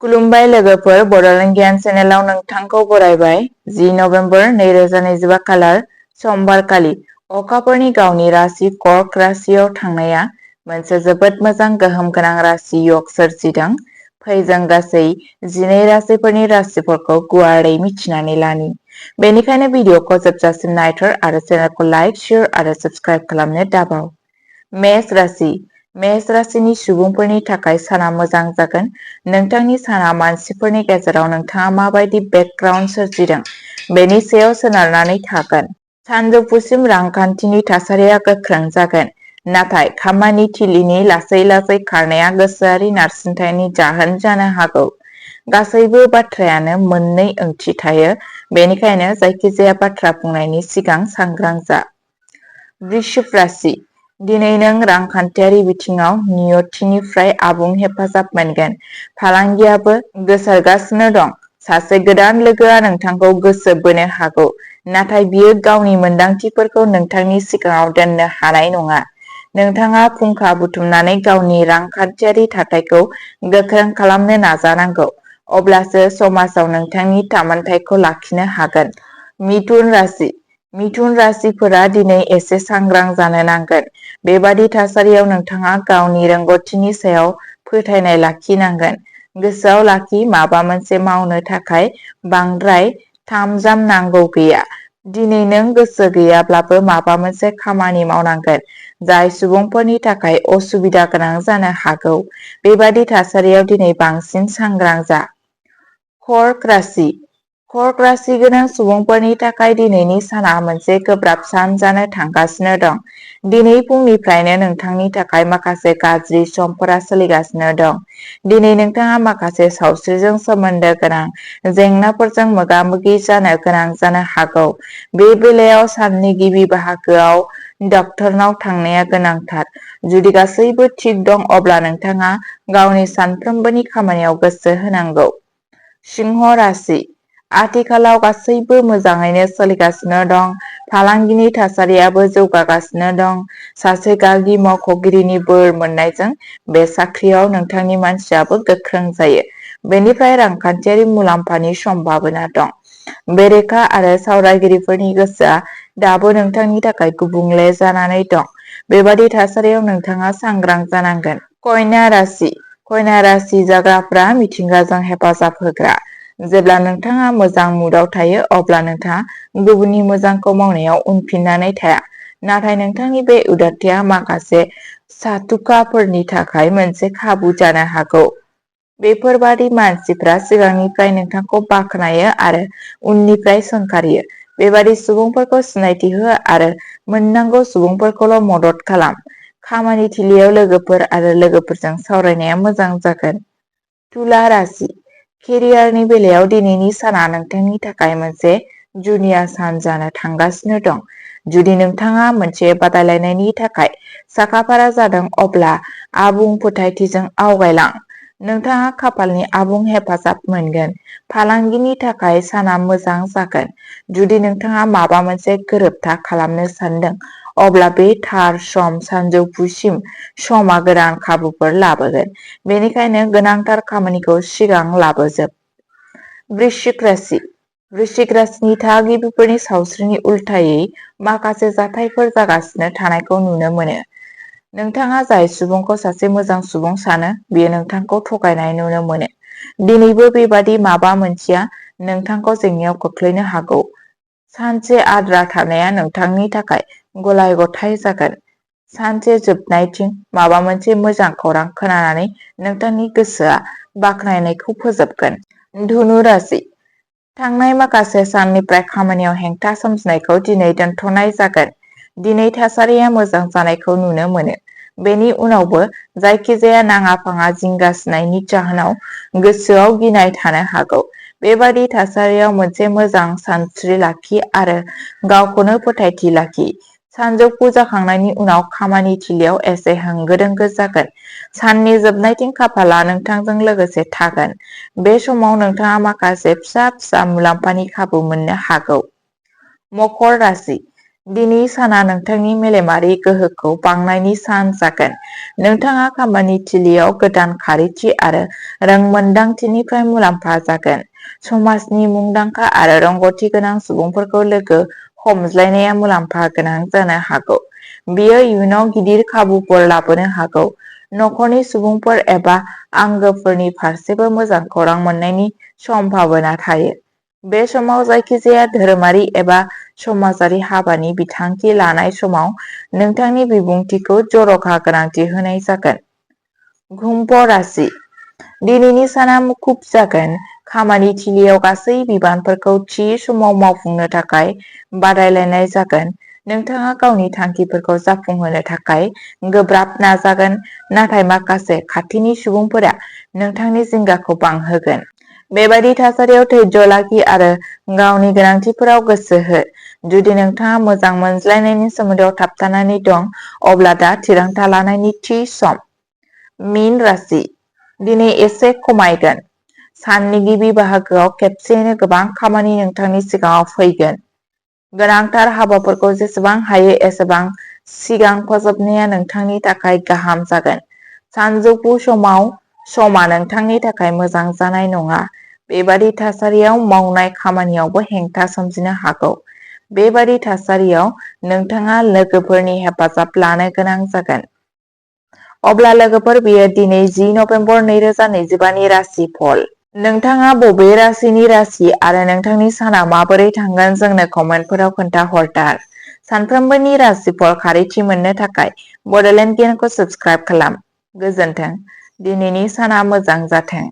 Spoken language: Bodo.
खुलुमबाय लोगोफोर, बड'लेण्ड गियान चेनेलाव नोंथांखौ बरायबाय। 10 नभेम्बर 2025 खालार समबारखालि अखाफोरनि गावनि राशि कर्क राशियाव थांनाया मोनसे जोबोद मोजां गोहोम गोनां राशि योग सोरजिदों। फै जों गासै 12 राशिफोरनि राशिफोरखौ गुवारै मिथिनानै लानि। बेनिखायनो भिडिअखौ जोबजासिम नायथार आरो चेनेलखौ लाइक, शेयार आरो साबस्क्राइब खालामनो दाबाव। मेष राशि। मेष राशिनि सुबुंफोरनि थाखाय साना मोजां जागोन। नोंथांनि साना मानसिफोरनि गेजेराव नोंथाङा माबायदि बेकग्राउन्ड सोरजिदों बेनि सायाव सोनारनानै थागोन। सानजौफुसिम रांखान्थिनि थासारिया गोख्रों जागोन, नाथाय खामानि थिलिनि लासै लासै खारनाया गोसोआरि नारसिनथायनि जाहोन जानो हागौ। गासैबो बाथ्रायानो मोननै ओंथि थायो, बेनिखायनो जायखिजाया बाथ्रा बुंनायनि सिगां सांग्रां जा। वृश्चिक राशि। दिनै नों रांखान्थियारि बिथिङाव नियतिनिफ्राय आबुं हेफाजाब मोनगोन। फालांगियाबो गोसारगासिनो दं। सासे गोदान लोगोआ नोंथांखौ गोसो बोनो हागौ, नाथाय बियो गावनि मोनदांथिफोरखौ नोंथांनि सिगाङाव दोननो हानाय नङा। नोंथाङा फुंखा बुथुमनानै गावनि रांखान्थियारि थाथायखौ गोख्रों खालामनो नाजानांगौ, अब्लासो समाजाव नोंथांनि थामोनथायखौ लाखिनो हागोन। मिथुन राशि। मिथुन राशिफोरा दिनै एसे सांग्रां जानो नांगोन। बेबादि थासारियाव नोंथाङा गावनि रोंग'थिनि सायाव फोथायनाय लाखिनांगोन। गोसोआव लाखि, माबा मोनसे मावनो थाखाय बांद्राय तामझाम नांगौ गैया। दिनै नों गोसो गैयाब्लाबो माबा मोनसे खामानि मावनांगोन, जाय सुबुंफोरनि थाखाय असुबिदा गोनां जानो हागौ। बेबादि थासारियाव दिनै बांसिन सांग्रां जा। कर्क राशि। कर्क राशि गोनां सुबुंफोरनि थाखाय दिनैनि साना मोनसे गोब्राब सान जानो थांगासिनो दं। दिनै फुंनिफ्रायनो नोंथांनि थाखाय माखासे गाज्रि समफोरा सोलिगासिनो दं। दिनै नोंथाङा माखासे सावस्रिजों सोमोन्दो गोनां जेंनाफोरजों मोगा-मोगि जानो गोनां जानो हागौ। बे बेलायाव साननि गिबि बाहागोआव डक्टरनाव थांनाया गोनांथार। जुदि गासैबो थिग दं, अब्ला नोंथाङा गावनि सानफ्रोमबोनि खामानियाव गोसो होनांगौ। सिंह राशि। आथिखालाव गासैबो मोजाङैनो सोलिगासिनो दं। फालांगिनि थासारियाबो जौगागासिनो दं। सासे गागि मावख'गिरिनि बोर मोननायजों बे साख्रियाव नोंथांनि मानसियाबो गोख्रों जायो। बेनिफ्राय रांखान्थियारि मुलाम्फानि सम्भावना दं। बेरेखा आरो सावरायगिरिफोरनि गोसोआ दाबो नोंथांनि थाखाय गुबुंले जानानै दं। बेबादि थासारियाव नोंथाङा सांग्रां जानांगोन। कन्या राशि। कन्या राशि जाग्राफ्रा मिथिंगाजों हेफाजाब होग्रा। जेब्ला नोंथाङा मोजां मुडआव थायो, अब्ला नोंथाङा गुबुननि मोजांखौ मावनायाव उनफिननानै थाया। नाथाय नोंथांनि बे उदारथिया माखासे साथुकाफोरनि थाखाय मोनसे खाबु जानो हागौ। बेफोरबादि मानसिफ्रा सिगांनिफ्राय नोंथांखौ बाख्नायो आरो उननिफ्राय सोंखारियो। बेबादि सुबुंफोरखौ सिनायथि हो आरो मोननांगौ सुबुंफोरखौल' मदद खालाम। खामानि थिलियाव लोगोफोर आरो लोगोफोरजों सावरायनाया मोजां जागोन। तुला राशि। केरियारनि बेलायाव दिनैनि साना नोंथांनि थाखाय मोनसे जुनिया सान जानो थांगासिनो दं। जुदि नोंथाङा मोनसे बादायलायनायनि थाखाय साखाफारा जादों, अब्ला आबुं फोथायथिजों आवगायलां। नोंथाङा खाफालनि आबुं हेफाजाब मोनगोन। फालांगिनि थाखाय साना मोजां जागोन। जुदि नोंथाङा माबा मोनसे गोरोबथा खालामनो सानदों, अब्ला बे थार सम सानजौफुसिम समा गोदान खाबुफोर लाबोगोन। बेनिखायनो गोनांथार खामानिखौ सिगां लाबोजोब। वृश्चिक राशि। वृश्चिक राशिनि थागिबिफोरनि सावस्रिनि उल्थायै माखासे जाथायफोर जागासिनो थानायखौ नुनो मोनो। नोंथाङा जाय सुबुंखौ सासे मोजां सुबुं सानो, बियो नोंथांखौ थगायनाय नुनो मोनो। दिनैबो बेबादि माबा मोनसेया नोंथांखौ जेंनायाव खोख्लैनो हागौ। सानसे आद्रा थानाया नोंथांनि थाखाय गलाय-गथाय जागोन। सानसे जोबनायथिं माबा मोनसे मोजां खौरां खोनानानै नोंथांनि गोसोआ बाख्नायनायखौ फोजोबगोन। धनु राशि। थांनाय माखासे साननिफ्राय खामानियाव हेंथा सोमजिनायखौ दिनै दोनथ'नाय जागोन। दिनै थासारिया मोजां जानायखौ नुनो मोनो। बेनि उनावबो जायखिजाया नाङा-फाङा जिंगासिनायनि जाहोनाव गोसोआव गिनाय थानो हागौ। बेबादि थासारियाव मोनसे मोजां सानस्रि लाखि आरो गावखौनो फोथायथि लाखि। सानजौफु जाखांनायनि उनाव खामानि थिलियाव एसे होंगो-दोंगो जागोन। साननि जोबनायथिं खाफालआ नोंथांजों लोगोसे थागोन। बे समाव नोंथाङा माखासे फिसा-फिसा मुलाम्फानि खाबु मोननो हागौ। मकर राशि। दिनै साना नोंथांनि मेलेमारि गोहोखौ बांनायनि सान जागोन। नोंथाङा खामानि थिलियाव गोदान खारिथि आरो रोंमोनदांथिनिफ्राय मुलाम्फा जागोन। समाजनि मुंदांखा आरो रोंग'थि गोनां सुबुंफोरखौ लोगो हमज्लायनाया मुलाम्फा गोनां जानो हागौ। बेयो इयुनाव गिदिर खाबुफोर लाबोनो हागौ। नखरनि सुबुंफोर एबा आंगोफोरनि फारसेबो मोजां खौरां मोननायनि सम्भावना थायो। बे समाव जायखिजाया धोरोमारि एबा समाजारि हाबानि बिथांखि लानाय समाव नोंथांनि बिबुंथिखौ जर'खा गोनांथि होनाय जागोन। कुम्भ राशि। दिनैनि साना मुखुब जागोन। खामानि थिलियाव गासै बिबानफोरखौ थि समाव मावफुंनो थाखाय बादायलायनाय जागोन। नोंथाङा गावनि थांखिफोरखौ जाफुंहोनो थाखाय गोब्राब नाजागोन, नाथाय माखासे खाथिनि सुबुंफोरा नोंथांनि जिंगाखौ बांहोगोन। बेबादि थासारियाव धैर्य लाखि आरो गावनि गोनांथिफोराव गोसो हो। जुदि नोंथाङा मोजां मोनज्लायनायनि सोमोन्दोआव थाबथानानै दं, अब्ला दा थिरांथा लानायनि थि सम। मीन राशि। दिनै एसे खमायगोन। साननि गिबि बाहागोआव खेबसेयैनो गोबां खामानि नोंथांनि सिगाङाव फैगोन। गोनांथार हाबाफोरखौ जेसेबां हायो एसेबां सिगां फोजोबनाया नोंथांनि थाखाय गाहाम जागोन। सानजौफु समाव समा नोंथांनि थाखाय मोजां जानाय नङा। बेबादि थासारियाव मावनाय खामानियावबो हेंथा सोमजिनो हागौ। बेबादि थासारियाव नोंथाङा लोगोफोरनि हेफाजाब लानो गोनां जागोन। अब्ला लोगोफोर, बेयो दिनै 10 नबेम्बर 2025 नि राशिफल। नोंथाङा बबे राशिनि राशि आरो नोंथांनि साना माबोरै थांगोन जोंनो कमेन्टफोराव खोन्थाहरथार। सानफ्रोमबोनि राशिफल खारिथि मोननो थाखाय बड'लेण्ड गियानखौ साबस्क्राइब खालाम। गोजोन्थों। दिनैनि साना मोजां जाथों।